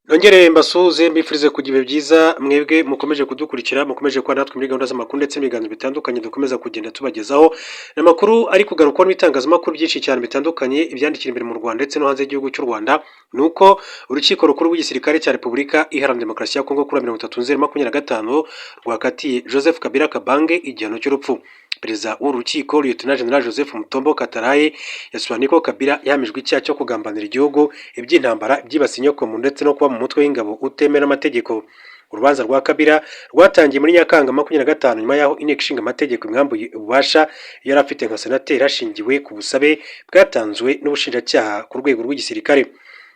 Nongere mbasuhuze, mbifurize kugira ibihe byiza, mwebwe mukomeje kudukurikira, mukomeje kuba natwe muri gahunda z'amakuru ndetse n'ibiganiro bitandukanye dukomeza kugenda tubagezaho. Ni amakuru ari kugarukwaho n'ibitangazamakuru byinshi cyane bitandukanye, ibyandikira imbere mu Rwanda ndetse no hanze y'igihugu cy'u Rwanda. Ni uko Urukiko Rukuru rw'Igisirikare cya Repubulika Iharanira Demokarasi ya Kongo kuri 30 Nzeri 25 rwakatiye Joseph Kabila Kabange igihano cy'urupfu. Perezida w'uru rukiko, Lieutenant General Joseph Mutombo Kataraye, yasobanuye ko Kabila yahamijwe icyaha cyo kugambanira igihugu, iby'intambara, ibyibasiye inyokomuntu ndetse no kuba mu mutwe w'ingabo utemewe n'amategeko. Urubanza rwa Kabila rwatangiye muri Nyakanga 25, nyuma y'aho Inteko Ishinga Amategeko imwambuye ububasha yari afite nka senateri, hashingiwe ku busabe bwatanzwe n'ubushinjacyaha ku rwego rw'igisirikare.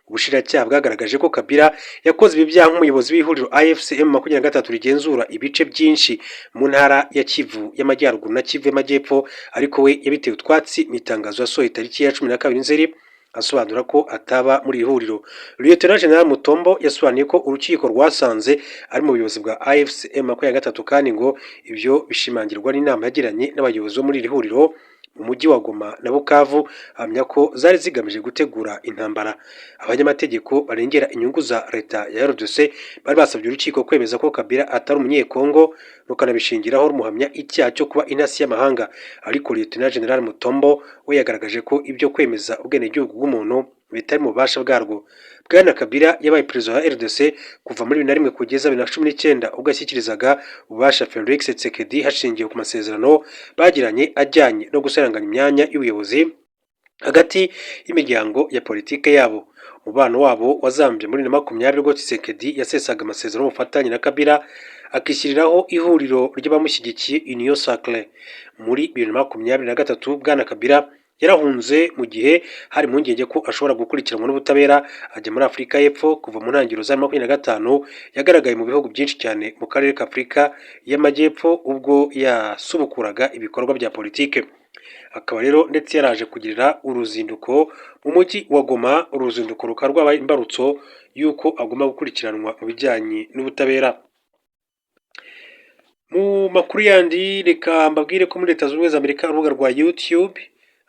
Ubushinjacyaha bwagaragaje ko Kabila yakoze ibi byaha nk'umuyobozi w'ihuriro AFC M23 rigenzura ibice byinshi mu ntara ya Kivu y'Amajyaruguru na Kivu y'Amajyepfo, ariko we yabiteye utwatsi mu itangazo yasohoye tariki ya 12 Nzeri, asobanura ko ataba muri iri huriro. Lieutenant General Mutombo yasobanuye ko urukiko rwasanze ari mu buyobozi bwa AFC M23, kandi ngo ibyo bishimangirwa n'inama yagiranye n'abayobozi bo muri iri huriro mu mujyi wa Goma na Bukavu, ahamya ko zari zigamije gutegura intambara. Abanyamategeko barengera inyungu za leta ya RDC bari basabye urukiko kwemeza ko Kabila atari umunyekongo, rukanabishingiraho rumuhamya icyaha cyo kuba intasi y'amahanga, ariko Lieutenant General Mutombo we yagaragaje ko ibyo kwemeza ubwenegihugu bw'umuntu bitari mu bubasha bwarwo. Bwana Kabila yabaye perezida wa RDC kuva muri 2001 kugeza 2019, ubwo yashyikirizaga ububasha Felix Tshisekedi hashingiwe ku masezerano bagiranye ajyanye no gusaranganya imyanya y'ubuyobozi hagati y'imiryango ya politike yabo. Umubano wabo wazambye muri 2020, ubwo Tshisekedi yasesaga amasezerano y'ubufatanye na Kabila, akishyiriraho ihuriro ry'abamushyigikiye, Union Sacrée. Muri 2023, Bwana Kabila yarahunze mu gihe hari impungenge ko ashobora gukurikiranwa n'ubutabera, ajya muri Afurika y'Epfo. Kuva mu ntangiriro za 25 yagaragaye mu bihugu byinshi cyane mu karere ka Afurika y'Amajyepfo ubwo yasubukuraga ibikorwa bya politike. Akaba rero ndetse yaraje kugirira uruzinduko mu mujyi wa Goma, uruzinduko rukaba rwabaye imbarutso y'uko agomba gukurikiranwa mu bijyanye n'ubutabera. Mu makuru yandi, reka mbabwire ko muri Leta Zunze Ubumwe za Amerika urubuga rwa YouTube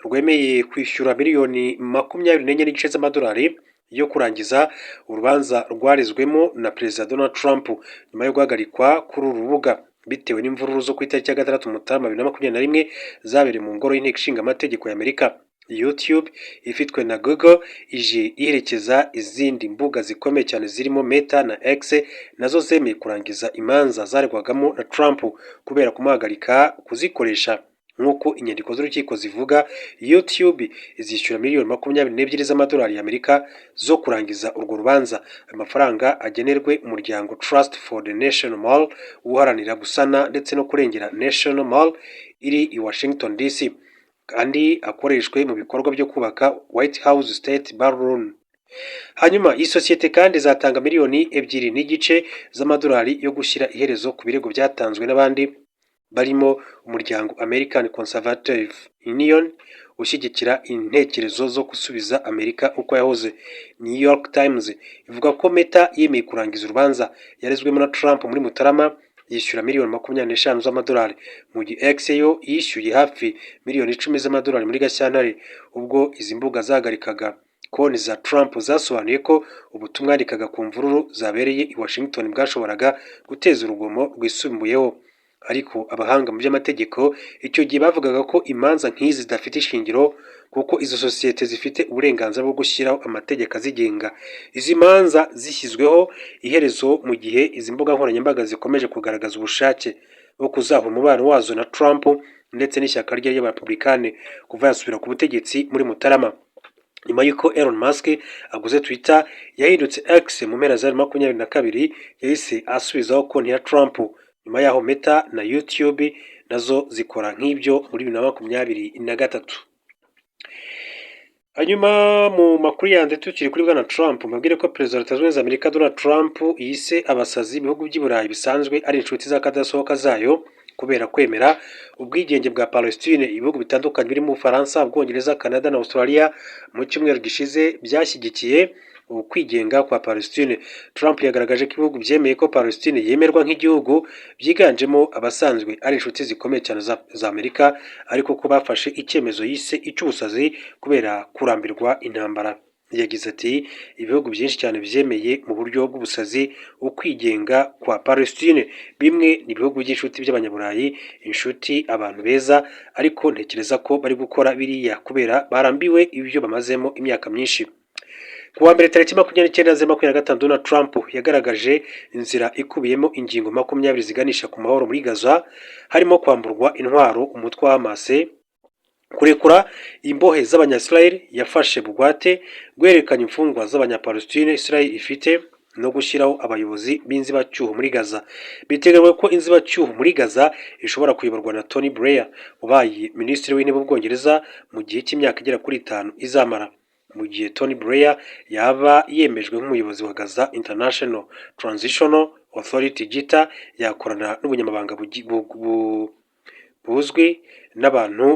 rwemeye kwishyura miliyoni 24.5 z'amadolari yo kurangiza urubanza rwarezwemo na Perezida Donald Trump, nyuma yo guhagarikwa kuri uru rubuga bitewe n'imvururu zo ku itariki ya 6 Mutarama 2021 zabereye mu ngoro y'Inteko Ishinga Amategeko ya Amerika. YouTube ifitwe na Google ije iherekeza izindi mbuga zikomeye cyane zirimo Meta na X, nazo zemeye kurangiza imanza zaregwagamo na Trump kubera kumuhagarika kuzikoresha. Nk'uko inyandiko z'urukiko zivuga, YouTube izishyura miliyoni 22 z'amadolari y'Amerika zo kurangiza urwo rubanza. Ayo mafaranga agenerwe umuryango Trust for the National Mall, uharanira gusana ndetse no kurengera National Mall iri i Washington DC, kandi akoreshwe mu bikorwa byo kubaka White House State Ballroom. Hanyuma iyi sosiyete kandi izatanga miliyoni 2.5 z'amadolari yo gushyira iherezo ku birego byatanzwe n'abandi barimo umuryango American Conservative Union, ushyigikira intekerezo zo gusubiza Amerika uko yahoze. New York Times ivuga ko Meta yemeye kurangiza urubanza yarezwemo na Trump muri Mutarama, yishyura miliyoni 25 z'amadolari, mu gihe X yo yishyuye hafi miliyoni 10 z'amadolari muri Gashyantare. Ubwo izi mbuga zahagarikaga konti za Trump, zasobanuye ko ubutumwa yandikaga ku mvururu zabereye i Washington bwashoboraga guteza urugomo rwisumbuyeho, ariko abahanga mu by'amategeko icyo gihe bavugaga ko imanza nk'izi zidafite ishingiro, kuko izo sosiyete zifite uburenganzira bwo gushyiraho amategeko azigenga. Izi manza zishyizweho iherezo mu gihe izi mbuga nkoranyambaga zikomeje kugaragaza ubushake bwo kuzahura umubano wazo na Trump ndetse n'ishyaka rye ry'Abarepublikani kuva yasubira ku butegetsi muri Mutarama. Nyuma y'uko Elon Musk aguze Twitter yahindutse X mu mpera za 2022, yahise asubizaho konti ya Trump. Nyuma y'aho Meta na YouTube nazo zikora nk'ibyo muri 2023. Hanyuma mu makuru yandi, tukiri kuri bwana Trump, mbabwire ko Perezida wa Leta Zunze Ubumwe za Amerika Donald Trump yise abasazi ibihugu by'i Burayi bisanzwe ari inshuti z'akadasohoka zayo kubera kwemera ubwigenge bwa Palestine. Ibihugu bitandukanye birimo Ubufaransa, Ubwongereza, Canada na Australia mu cyumweru gishize byashyigikiye ukwigenga kwa Palestine. Trump yagaragaje ko ibihugu byemeye ko Palestine yemerwa nk'igihugu byiganjemo abasanzwe ari inshuti zikomeye cyane za Amerika, ariko ko bafashe icyemezo yise icy'ubusazi kubera kurambirwa intambara. Yagize ati: "Ibihugu byinshi cyane byemeye mu buryo bw'ubusazi ukwigenga kwa Palestine. Bimwe ni ibihugu by'inshuti by'Abanyaburayi, inshuti, abantu beza, ariko ntekereza ko bari gukora biriya kubera barambiwe ibyo bamazemo imyaka myinshi." Ku wa mbere tariki 29 z'ukwa 25, Donald Trump yagaragaje inzira ikubiyemo ingingo 20 ziganisha ku mahoro muri Gaza, harimo kwamburwa intwaro umutwe wa Hamas, kurekura imbohe z'Abanya-Israel yafashe bugwate, guhererekanya imfungwa z'Abanyapalestine Israel ifite, no gushyiraho abayobozi b'inzibacyuho muri Gaza. Biteganywa ko inzibacyuho muri Gaza ishobora kuyoborwa na Tony Blair, wabaye minisitiri w'intebe w'Ubwongereza, mu gihe cy'imyaka igera kuri 5 izamara. Mu gihe Tony Blair yaba yemejwe nk'umuyobozi wa Gaza International Transitional Authority, GITA, yakorana n'ubunyamabanga buzwi n'abantu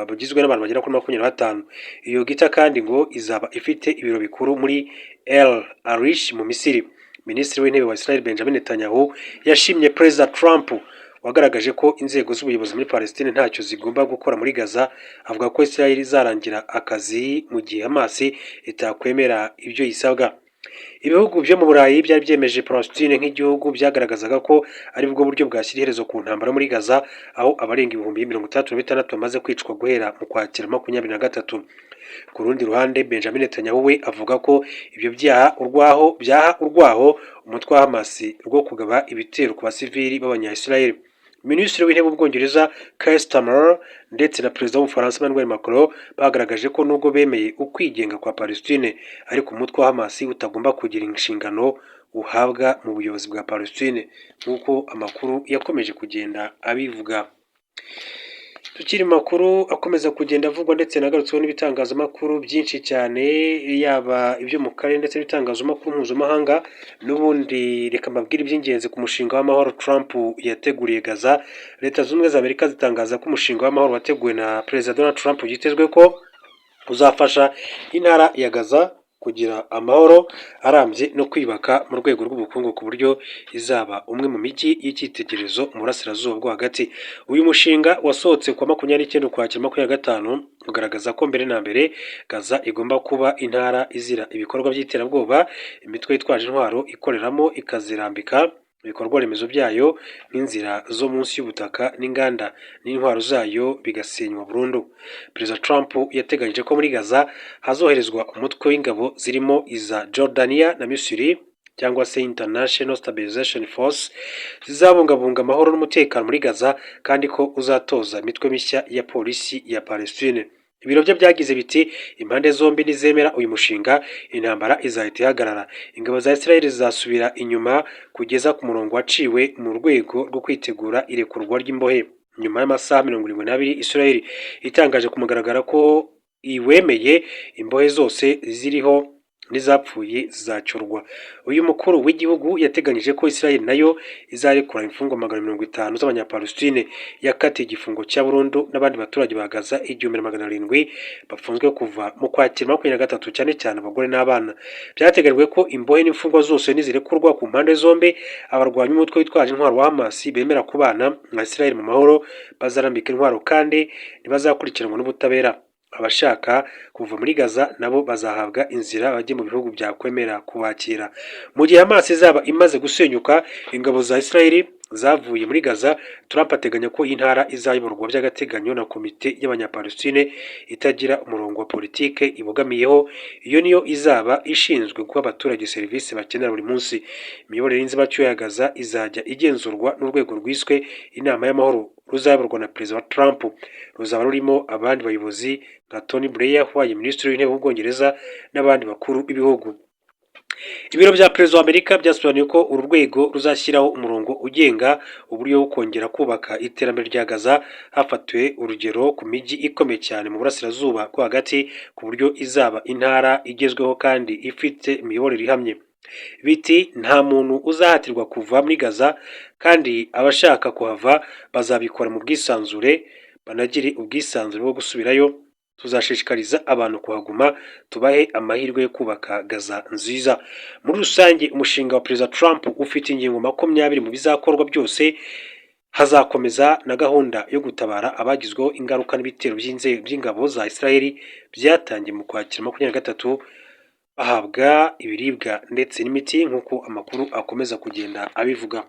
bugizwe n'abantu bagera kuri 25. Iyo GITA kandi ngo izaba ifite ibiro bikuru muri El Arish mu Misiri. Minisitiri w'Intebe wa Israel, Benjamin Netanyahu, yashimye Perezida Trump wagaragaje ko inzego z'ubuyobozi muri Palestine ntacyo zigomba gukora muri Gaza, avuga ko Israel izarangira akazi mu gihe Hamas itakwemera ibyo isabwa. Ibihugu byo mu Burayi byari byemeje Palestine nk'igihugu byagaragazaga ko ari bwo buryo bwashyira iherezo ku ntambara muri Gaza, aho abarenga 66,000 bamaze kwicwa guhera mu Kwakira 23. Ku rundi ruhande, Benjamin Netanyahu we avuga ko ibyo byaha urwaho umutwe wa Hamas rwo kugaba ibitero ku basivili b'Abanya-Israel. Minisitiri w'Intebe w'Ubwongereza, Keir Starmer, ndetse na Perezida w'Ubufaransa, Emmanuel Macron, bagaragaje ko nubwo bemeye ukwigenga kwa Palestine, ariko umutwe wa Hamas utagomba kugira inshingano uhabwa mu buyobozi bwa Palestine, nk'uko amakuru yakomeje kugenda abivuga. Tukiri mu makuru akomeza kugenda avugwa ndetse nagarutsweho n'ibitangazamakuru byinshi cyane, yaba ibyo mu karere ndetse n'ibitangazamakuru mpuzamahanga, n'ubundi reka mbabwire iby'ingenzi ku mushinga w'amahoro Trump yateguriye Gaza. Leta Zunze Ubumwe za Amerika zitangaza ko umushinga w'amahoro wateguwe na Perezida Donald Trump byitezwe ko uzafasha intara ya Gaza kugira amahoro arambye no kwiyubaka mu rwego rw'ubukungu, ku buryo izaba umwe mu mijyi y'icyitegererezo mu Burasirazuba bwo Hagati. Uyu mushinga wasohotse ku wa 29 Ukwakira 25, ugaragaza ko mbere na mbere Gaza igomba kuba intara izira ibikorwa by'iterabwoba, imitwe yitwaje intwaro ikoreramo, ikazirambika ibikorwa remezo byayo nk'inzira zo munsi y'ubutaka n'inganda n'intwaro zayo bigasenywa burundu. Perezida Trump yateganyije ko muri Gaza hazoherezwa umutwe w'ingabo zirimo iza Jordania na Misiri, cyangwa se International Stabilization Force, zizabungabunga amahoro n'umutekano muri Gaza, kandi ko uzatoza imitwe mishya ya polisi ya Palestine. Ibiro bye byagize biti: "Impande zombi nizemera uyu mushinga, intambara izahita ihagarara. Ingabo za Israel zizasubira inyuma kugeza ku murongo waciwe mu rwego rwo kwitegura irekurwa ry'imbohe." Nyuma y'amasaha 72 Israel itangaje ku mugaragaro ko iwemeye, imbohe zose ziriho n'izapfuye zizacyurwa. Uyu mukuru w'igihugu yateganyije ko Israel nayo izarekura imfungwa 500 z'Abanyapalestine yakatiye igifungo cya burundu n'abandi baturage ba Gaza 1700 bafunzwe kuva mu Kwakira 23, cyane cyane abagore n'abana. Byateganyijwe ko imbohe n'imfungwa zose nizirekurwa ku mpande zombi, abarwanya umutwe witwaje intwaro wa Hamas bemera kubana na Israel mu mahoro bazarambika intwaro kandi ntibazakurikiranwa n'ubutabera. Abashaka kuva muri Gaza nabo bazahabwa inzira bajye mu bihugu byakwemera kubakira. Mu gihe Hamas izaba imaze gusenyuka, ingabo za Israel zavuye muri Gaza, Trump ateganya ko iyi ntara izayoborwa by'agateganyo na komite y'Abanyapalestine itagira umurongo wa politike ibogamiyeho. Iyo niyo izaba ishinzwe guha abaturage serivisi bakenera buri munsi. Imiyoborere y'inzibacyuho ya Gaza izajya igenzurwa n'urwego rwiswe Inama y'Amahoro, ruzayoborwa na Perezida wa Trump. Ruzaba rurimo abandi bayobozi nka Tony Blair wabaye Minisitiri w'Intebe w'Ubwongereza n'abandi bakuru b'ibihugu. Ibiro bya Perezida wa Amerika byasobanuye ko uru rwego ruzashyiraho umurongo ugenga uburyo bwo kongera kubaka iterambere rya Gaza, hafatiwe urugero ku mijyi ikomeye cyane mu Burasirazuba bwo Hagati, ku buryo izaba intara igezweho kandi ifite imiyoborere ihamye. Biti: "Nta muntu uzahatirwa kuva muri Gaza, kandi abashaka kuhava bazabikora mu bwisanzure, banagire ubwisanzure bwo gusubirayo. Tuzashishikariza abantu kuhaguma, tubahe amahirwe yo kubaka Gaza nziza." Muri rusange, umushinga wa Perezida Trump ufite ingingo 20. Mu bizakorwa byose hazakomeza na gahunda yo gutabara abagizweho ingaruka n'ibitero by'ingabo za Israel byatangiye mu Kwakira 23. bahabwa ibiribwa ndetse n'imiti, nk'uko amakuru akomeza kugenda abivuga.